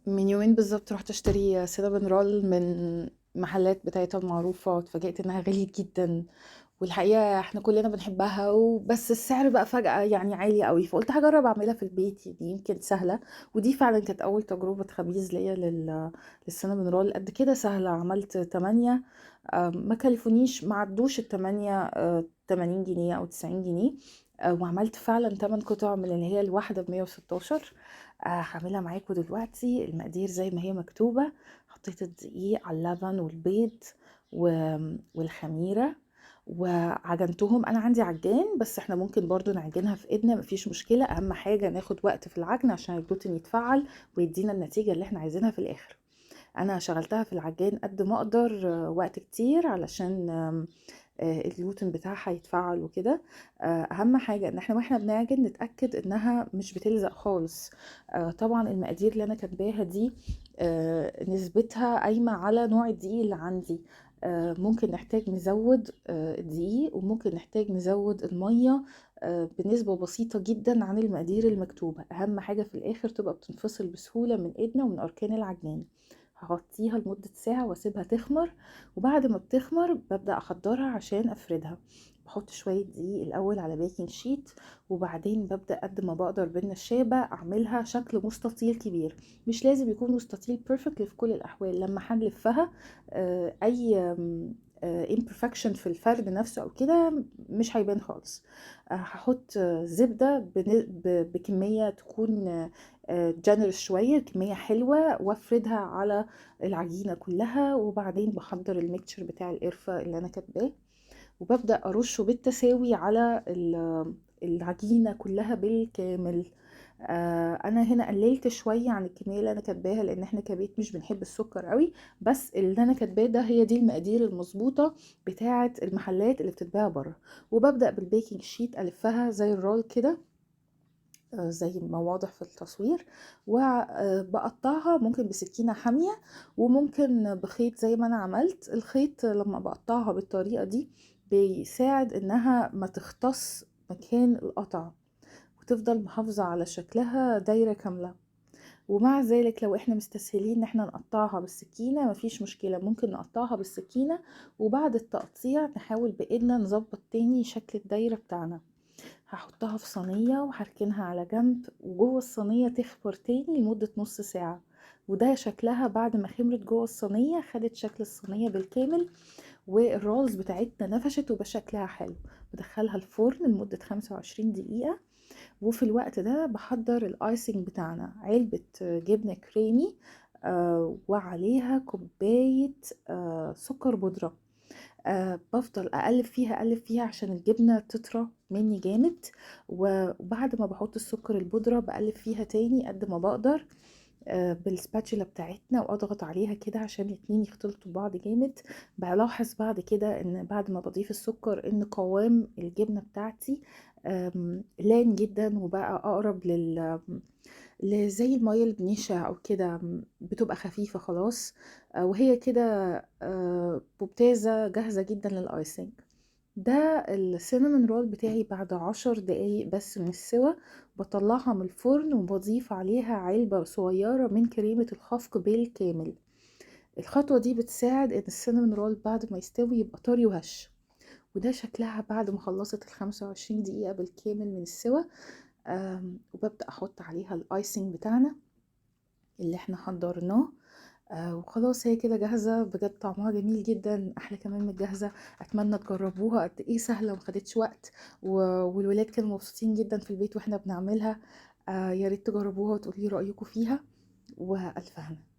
من يومين بالظبط رحت اشتري cinnamon roll من محلات بتاعتها المعروفة، واتفاجئت انها غليت جدا. والحقيقة احنا كلنا بنحبها وبس السعر بقى فجأة يعني عالي قوي، فقلت هجرب اعملها في البيت، يعني يمكن سهلة. ودي فعلا كانت اول تجربة خبيز ليا لل cinnamon roll. قد كده سهلة، عملت 8، ما كلفونيش، ما عدوش التمانية، 80 جنيه او 90 جنيه. وعملت فعلا 8 قطع من اللي هي الواحدة ب116. هعملها معاكم دلوقتي. المقادير زي ما هي مكتوبة. حطيت الدقيق على اللبن والبيض والخميرة وعجنتهم. انا عندي عجان، بس احنا ممكن برضو نعجنها في ايدنا، مفيش مشكلة. اهم حاجة ناخد وقت في العجن عشان الجلوتين يتفعل ويدينا النتيجة اللي احنا عايزينها في الاخر. انا شغلتها في العجان قد ما اقدر، وقت كتير علشان الجلوتين بتاعها يتفعل وكده. اهم حاجة ان احنا واحنا بنعجن نتأكد انها مش بتلزق خالص. طبعا المقادير اللي انا كاتباها دي، نسبتها قايمة على نوع الدقيق اللي عندي. ممكن نحتاج نزود الدقيق، وممكن نحتاج نزود المية، بنسبة بسيطة جدا عن المقادير المكتوبة. اهم حاجة في الاخر تبقى بتنفصل بسهولة من ايدنا ومن اركان العجان. هغطيها لمدة ساعة واسيبها تخمر، وبعد ما بتخمر ببدأ احضرها عشان افردها. بحط شوية دقيق الاول على baking sheet، وبعدين ببدأ قد ما بقدر بالنشابة اعملها شكل مستطيل كبير. مش لازم يكون مستطيل perfect في كل الاحوال، لما هنلفها، اي imperfection في الفرد نفسه او كده مش هيبان خالص. هحط زبدة بكمية تكون generous شوية، كمية حلوة، وافردها على العجينة كلها. وبعدين بحضر ال mixture بتاع القرفة اللي انا كاتباه، وببدأ ارشه بالتساوي على العجينة كلها بالكامل. انا هنا قللت شوية عن الكمية اللي انا كاتباها، لان احنا كبيت مش بنحب السكر قوي، بس اللي انا كاتباه ده هي دي المقادير المظبوطة بتاعة المحلات اللي بتتباع بره. وببدأ بال baking sheet الفها زي ال roll كده، زي ما واضح في التصوير، وبقطعها ممكن بسكينة حامية وممكن بخيط زي ما انا عملت. الخيط لما بقطعها بالطريقة دي بيساعد انها ما تختص مكان القطع وتفضل محافظة على شكلها دايرة كاملة. ومع ذلك لو احنا مستسهلين ان احنا نقطعها بالسكينة مفيش مشكلة، ممكن نقطعها بالسكينة، وبعد التقطيع نحاول بايدنا نظبط تاني شكل الدايرة بتاعنا. هحطها في صينية وهركنها على جنب، وجوه الصينية تخمر تاني لمدة نص ساعة. وده شكلها بعد ما خمرت جوه الصينية، خدت شكل الصينية بالكامل، وال rolls بتاعتنا نفشت وبقى شكلها حلو. بدخلها الفرن لمدة 25 دقيقة، وفي الوقت ده بحضر ال icing بتاعنا. علبة جبنة كريمي، وعليها كوباية سكر بودرة. بفضل اقلب فيها اقلب فيها عشان الجبنة تطرى مني جامد. وبعد ما بحط السكر البودرة بقلب فيها تاني قد ما بقدر، بال spatula بتاعتنا، واضغط عليها كده عشان الاتنين يختلطوا ببعض جامد. بلاحظ بعد كده ان بعد ما بضيف السكر ان قوام الجبنة بتاعتي، لان جدا، وبقى اقرب لزي المية اللي بنشا او كده، بتبقى خفيفة خلاص. وهي كده، ممتازة جاهزة جدا لل icing. ده ال cinnamon roll بتاعي بعد 10 دقايق بس من السوا. بطلعها من الفرن وبضيف عليها علبة صغيرة من كريمة الخفق بالكامل. الخطوة دي بتساعد ان ال cinnamon roll بعد ما يستوي يبقى طري وهش. وده شكلها بعد ما خلصت الخمسة وعشرين دقيقة بالكامل من السوا. وببدأ احط عليها ال icing بتاعنا اللي احنا حضرناه. وخلاص هي كده جاهزة. بجد طعمها جميل جدا، احلى كمان من الجاهزة. اتمنى تجربوها، قد ايه سهلة وما خدتش وقت، والولاد كانوا مبسوطين جدا في البيت واحنا بنعملها. يا ريت تجربوها وتقولي رأيكم فيها، والف هنا.